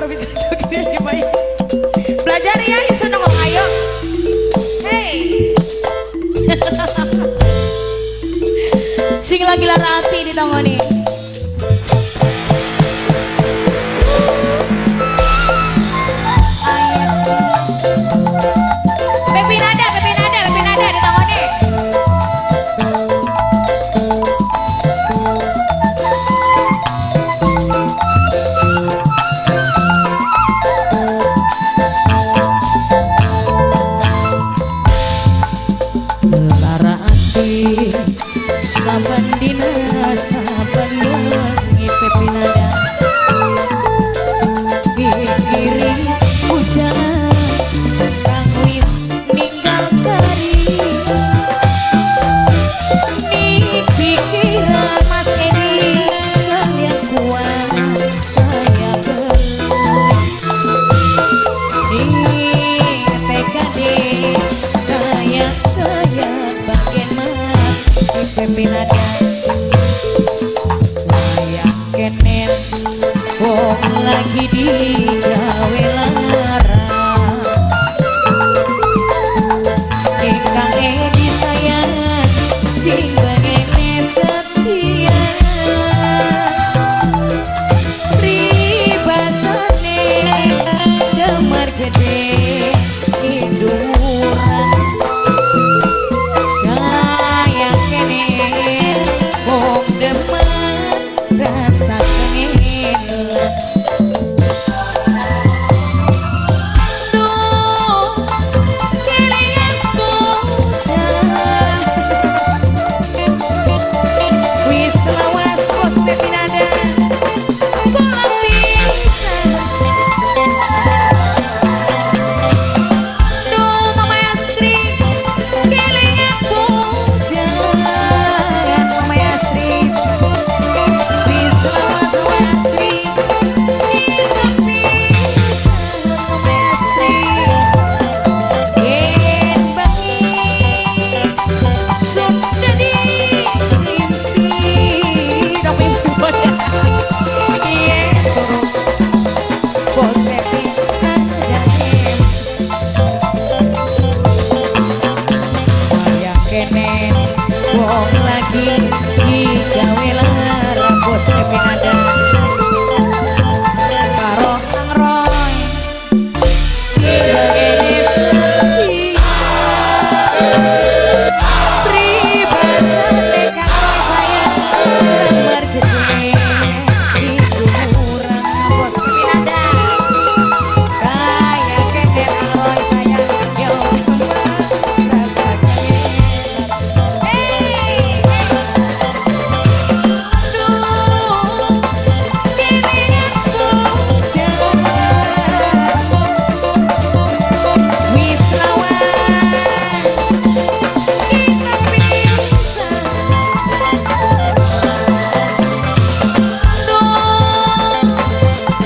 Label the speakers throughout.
Speaker 1: Bisa joget coba. Belajar ya, iso nongol ayo. Hey. Sing lagi lara ati ditongoni. Pepi nada, pepi nada, pepi nada ditongoni. Lara ati saban dina saban wengi pepi nada dikiri hujan kang wis ninggal kari ning pikiran Mas Edi kaya kuat kaya gelut ning TKD kaya kaya bagian mati pepi nada wayang kenen wong lagi digawe lara ingkang Edi sayang sing bangene setia pribasane damar gede tiduran kaya kene wong demen rasa kengelan. Duh, kelingan bocah wis lawas bos pepi nada kula pisan. Duh, Mama Yasri kelingan bocah Mama Yasri wis lawas Yasri pisan Mama Yasri yen bengi sun dadi mimpi dong mimpi yen turu bos pepi nadae wayang kenen wong lagi digawe lara bos pepi nada karo Kang Roy sing bangene setia pribasane Kang Roy sayang gambar gede tiduran bos pepi nada kaya kene Kang Roy sayang yo rasa kengelan. Hey, duh, kelingan bocah wis lawas kita pisah. Duh,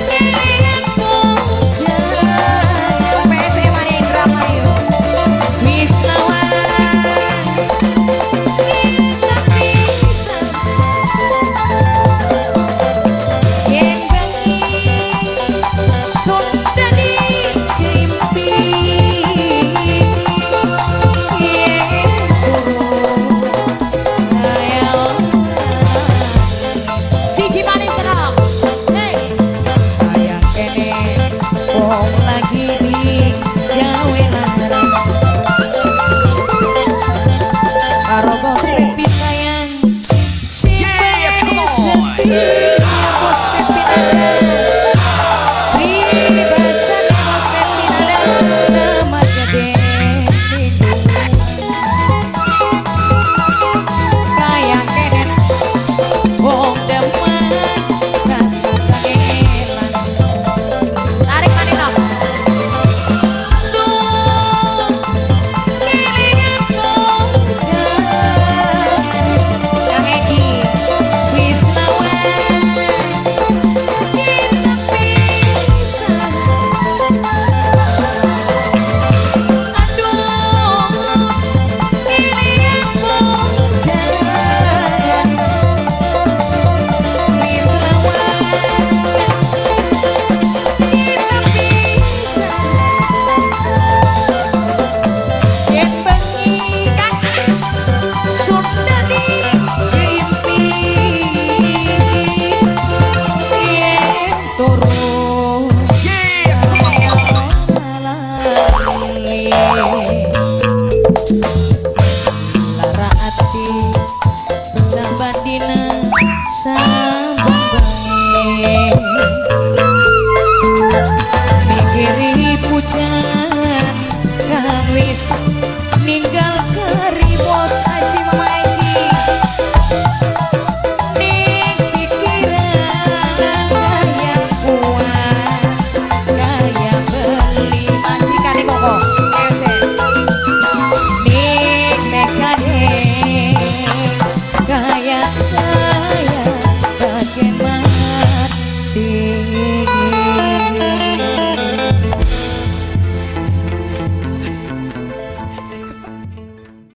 Speaker 1: kelingan bocah PSE Mania Indramayu wis lawas kita pisah. Yen bengi sun dadi mimpi yen turu kaya siji manis terang. Hey, kaya kene wong lagi digawe lara karo bos pepi sayang sing
Speaker 2: Yeah, come on.
Speaker 1: setia bos pepi nada.